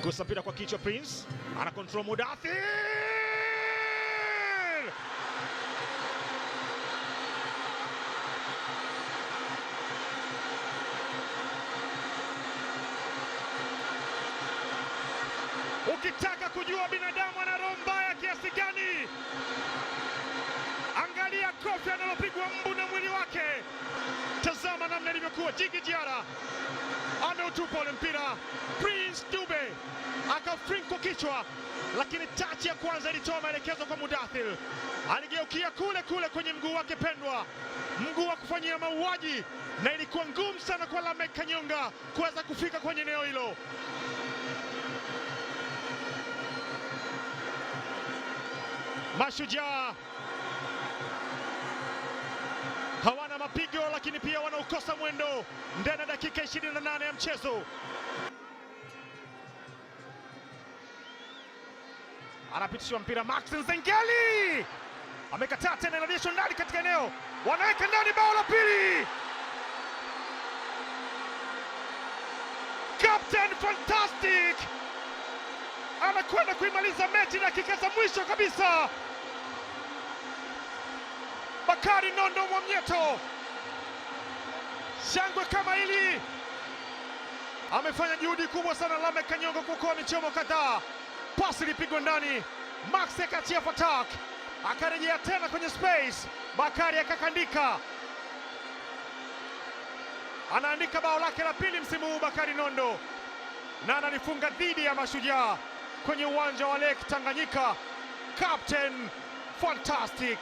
Gusa mpira kwa kichwa, Prince ana control Mudathir. Ukitaka kujua binadamu ana roho mbaya kiasi gani, angalia kofi analopigwa mbu na mwili wake. Tazama namna ilivyokuwa. Djigui Diarra ameutupa ule mpira, Prince Dube akafrink kichwa, lakini tachi ya kwanza ilitoa maelekezo kwa Mudathir. Aligeukia kule kule kwenye mguu wake pendwa, mguu wa kufanyia mauaji, na ilikuwa ngumu sana kwa Lameck Kanyonga kuweza kufika kwenye eneo hilo. Mashujaa hawana mapigo, lakini pia wanaukosa mwendo ndani ya dakika 28 ya mchezo. Anapitishiwa mpira Max Nzengeli, amekataa tena, inarejeshwa ndani katika eneo, wanaweka ndani bao la pili. Captain Fantastic anakwenda kuimaliza mechi dakika za mwisho kabisa. Bakari Nondo Mwamnyeto, shangwe kama hili. Amefanya juhudi kubwa sana Lameck Kanyongo kuokoa michomo kadhaa. Pasi ilipigwa ndani, Max akaachia Fatak, akarejea tena kwenye space, Bakari akakandika, anaandika bao lake la pili msimu huu Bakari Nondo, na analifunga dhidi ya Mashujaa kwenye uwanja wa Lake Tanganyika. Captain Fantastic.